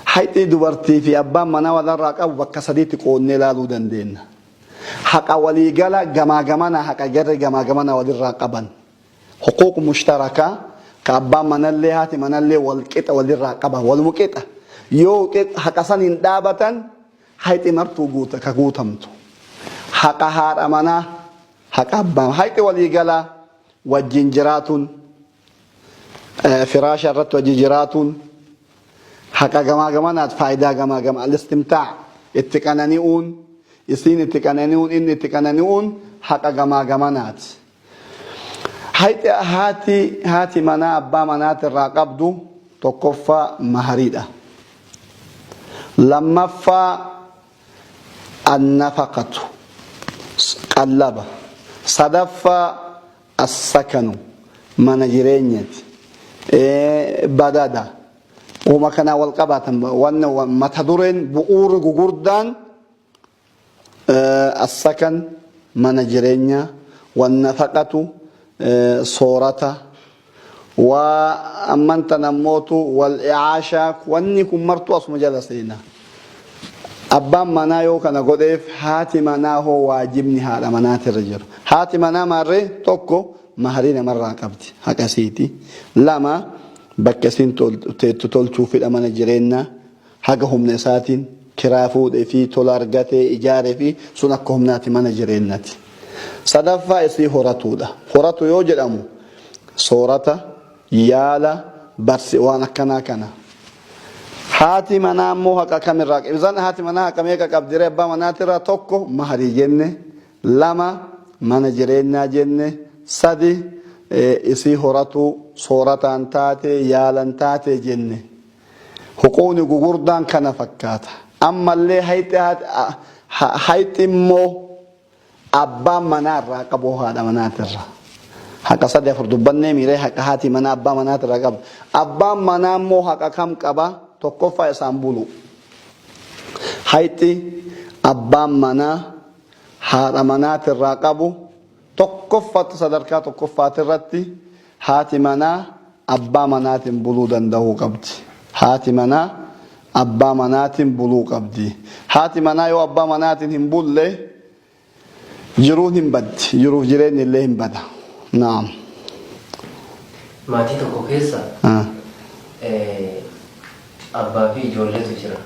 Hayxii dubartii fi abbaan manaa walirraa qabu bakka sadiitti qoodnee ilaaluu dandeenya. Haqa waliigala gamaa gamanaa haqa jarri gamaa gamanaa walirraa qaban. Huquuq mushtarakaa ka abbaan manallee haati manallee wal qixa walirraa qaban waluma qixa. Yoo haqa san hin dhaabatan hayxi martuu guuta ka guutamtu. Haqa haadha manaa haqa abbaa hayxi waliigalaa wajjin jiraatuun firaasha irratti wajji jiraatuun haqa gamaa gamanaat faayidaa gamaa gama al-istimtaac itti qanani'uun isiin itti qanani'uun inni itti qanani'uun haqa gamaa gamanaat. Hayxi haati haati manaa abbaa manaati irraa qabdu tokkoffaa mahariidha. Lammaffaa annafaqatu qallaba. Sadaffaa Assakanu mana jireenyati. Badada. Woma kanaan wal qabaatan wanna mata dureen bu'uurri gugurdaan assakan mana jireenyaa wannafaqatu soorata waa amman tana ammootu wal i'aashaa wanni kun martuu asuma jala seena. Abbaan manaa yoo kana godheef haati manaa hoo waajibni haadha manaatirra jiru. Haati manaa maarree tokko maharii namarraa qabdi haqa isiiti. Lama bakka isiin teettu tolchuufidha mana jireenyaa haga humna isaatiin kiraa fuudhee fi tola argatee ijaaree fi sun akka humnaati mana jireennati. Sadaffaa isii horatuudha. Horatu yoo jedhamu soorata, yaala, barsi waan akkanaa kana. Haati manaa immoo haqa kamirraa ibsan haati manaa haqa meeqa qabdi ree abbaa manaatirraa tokko maharii jenne lama mana jireenyaa jenne sadi isii horatuu soorataan taate yaalan taate jenne huquuqni gugurdaan kana fakkaata ammallee hayxi immoo Abbaan manaa irraa qabu hoo haadha manaatirra? Haqa sadi afur dubbannee miiree haqa haati manaa abbaa manaatirraa qabdu. Abbaan manaa immoo haqa kam qaba? Tokkoffaa isaan bulu. Hayxi abbaan manaa haadha manaatirraa qabu tokkoffatti sadarkaa tokkoffaatirratti haati manaa abbaa manaatiin buluu danda'uu qabdi. Haati manaa abbaa manaatiin buluu qabdi. Haati manaa yoo abbaa manaatiin hin bulle jiruun hin baddi. Jiruuf jireenyi illee hin bada. Naam. Maatii tokko keessa abbaa fi ijoolleetu jira.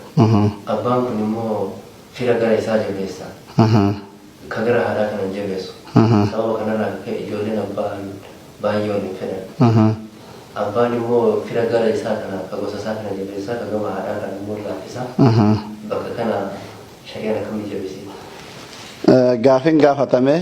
Abbaan kun immoo fira gara isaa jabeessa. Ka gara haadhaa kana hin jabeessu. Sababa kanarraa kan ka'e ijoolleen abbaan baay'ee wal hin fedhan. Abbaan immoo fira gara isaa kana ka gosa isaa kana jabeessa ka gama haadhaa kana immoo laaffisa. Bakka kana shari'aan akkamitti jabeessiti? Gaafin gaafatame.